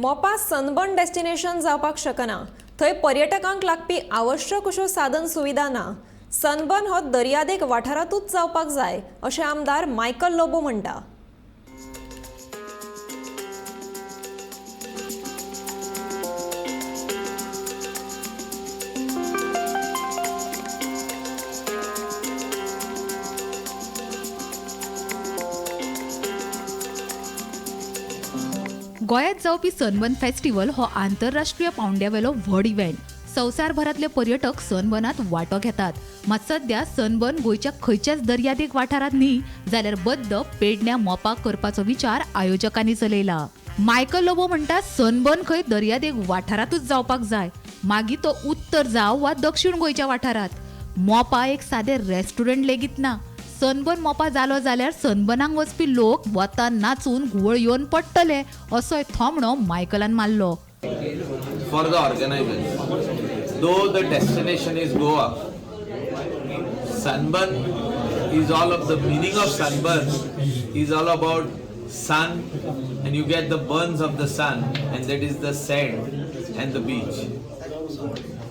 Mopa sunburn destination जावपाक शकना. थंय पर्यटकांक लागपी आवश्यक अश्यो साधन सुविधा ना. सनबर्न हो दर्यादेग वाठारांतूच जावपाक जाय अशें आमदार मायकल लोबो म्हणटा. गोंयांत जावपी सनबर्न फेस्टिवल हो आंतरराष्ट्रीय पावंड्यावेलो व्हड इव्हेंट. संवसारभरांतले पर्यटक सनबर्नात वांटो घेतात. मात सद्या सनबर्न गोंयच्या खंयच्याच दर्यादेग वाठारांत न्ही जाल्यार बद्द पेडण्या मोपा करपाचो विचार आयोजकांनी चलयला. मायकल लोबो म्हणटा, सनबर्न खंय दर्यादेग वाठारांतूच जावपाक जाय, मागीर तो उत्तर जावं वा दक्षिण गोंयच्या वाठारांत. मोपा एक सादें रेस्टॉरंट लेगीत ना. सनबर्न मोपा जालो जाल्यार सनबर्नाक वचपी लोक वतान नाचून घुंवळ येवन पडटले असोय थोमणो मायकलान मारलो. For the organizers, though the destination is Goa, sunburn is all of the meaning of sunburn is all about sun, and you get the burns of the sun, and that is the sand and the beach.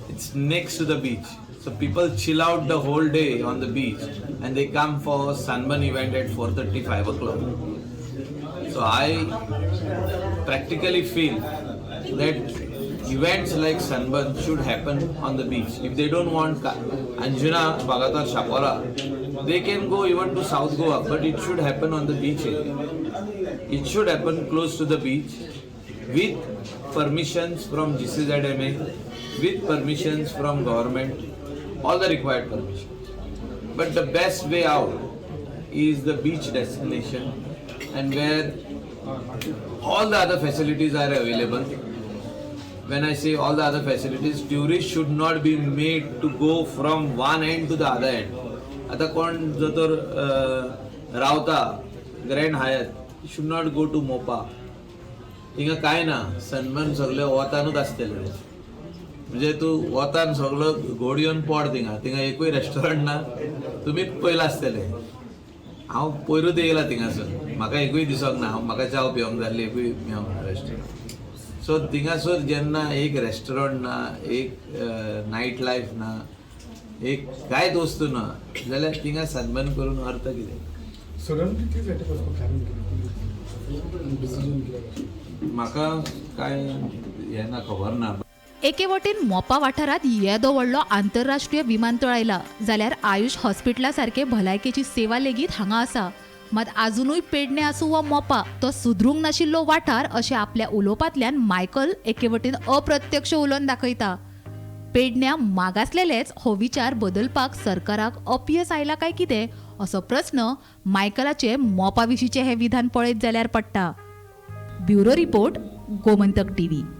It's next to the beach, so people chill out the whole day on the beach and they come for sunburn event at 4:35 o'clock. So I practically feel that events like sunburn should happen on the beach. If they don't want Anjuna, Vagator, Chapora, they can go even to South Goa, but it should happen on the beach area. It should happen close to the beach with permissions from GCZMA, with permissions from government, all the required permissions. But the best way out is the beach destination, and where all the other facilities are available. When I say all the other facilities, tourists should not be made to go from one end to the other end. आता कोण जो तर रावता Grand Hyatt should not go to Mopa. हिंगा काय ना, sunburn सगळे वतानूच आसतले. म्हणजे तूं वतान सगळो घोड येवन पड थिंगा, थिंगा एकूय रेस्टॉरंट ना. तुमी पयलां आसतले, हांव पयरूच येयला थिंगासून, म्हाका एकूय दिसोंक ना. हांव म्हाका च्याव पिवंक जाल्ली एकूय मेवंक ना रेस्टॉरंट. सो थिंगासर जेन्ना एक रेस्टॉरंट ना, एक नायट लायफ ना, एक कांयच वस्तू ना जाल्यार थिंगा सनबर्न करून अर्थ कितें? सडनली तेच अटॅक वचपाक कारण कितें, डिसिजन कित्याक? म्हाका कांय हें ना, खबर ना. एके वटेन मोपा वाठारांत येदो व्हडलो आंतरराष्ट्रीय विमानतळ आयला जाल्यार आयुष हॉस्पिटला सारके भलायकेची सेवा लेगीत हांगा आसा. मात आजुनूय पेडणे आसूं वा मोपा, तो सुदरूंक नाशिल्लो वाठार अशें आपल्या उलोवपांतल्यान मायकल एके वटेन अप्रत्यक्ष उलोवन दाखयता. पेडण्या मागासलेलेच हो विचार बदलपाक सरकाराक अपयस आयला काय कितें असो प्रस्न मायकलाचे मोपा विशींचें हें विधान पळयत जाल्यार पडटा. Bureau report, Gomantak TV.